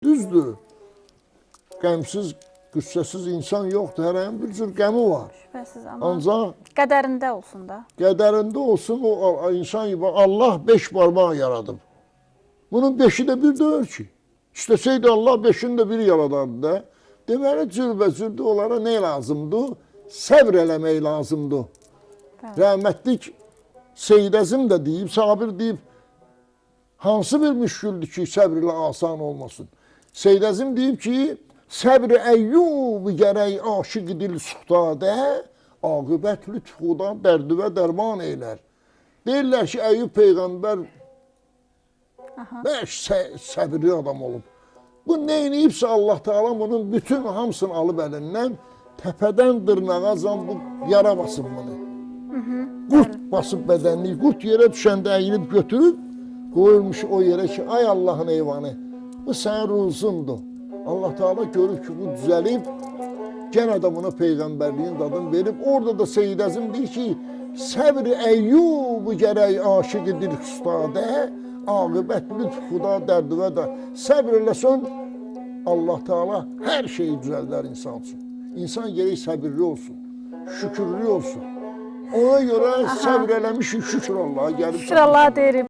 Düzdür, qəmsiz, qüssəsiz insan yoxdur, hərənin bir cür qəmi var. Şübhəsiz, amma Ancaq qədərində olsun da. qədərində olsun o insan, Allah 5 barmaq yaradıb. Bunun 5-i də bir deyil ki. İstəsəydi Allah 5-ini də bir yaradardı da. Deməli, cürbəcürdür, onlara nə lazımdır? Səbr eləmək lazımdır. Bəli. Rəhmətlik Seyid Əzim də deyib, Sabir deyib, hansı bir müşküldür ki, səbr ilə asan olmasın. Seyid Əzim deyib ki, səbr Əyyub gərək aşiq dil suxtadə, aqibət lütf xuda dərdi və dərman eylər. Deyirlər ki, Əyyub Peyğəmbər bəş səbirli adam olub. Bu neyniyibsə Allah Teala bunun bütün hamısını alıb əlindən, təpədən dırnağacan bu yara basıb bunu. Qurt basıb bədənini, qurt yerə düşəndə əyilib götürüb, qoyulmuş o yerə ki, ay Allahın eyvanı, bu sənin ruzundur. Allah Teala görür ki, bu düzəlib, gənə də buna peyğəmbərliyin dadını verib. Orada da Seyid Əzim deyir ki, səbr Əyyub gərək aşiq dil xustadə, aqibət lütf xuda dərdi və də. Səbr eləsən, Allah Teala hər şeyi düzəldər insan üçün. İnsan gərək səbirli olsun, şükürlü olsun. Ona görə səbr eləmişik, şükür Allaha gəlib. Şükür Allaha deyirik.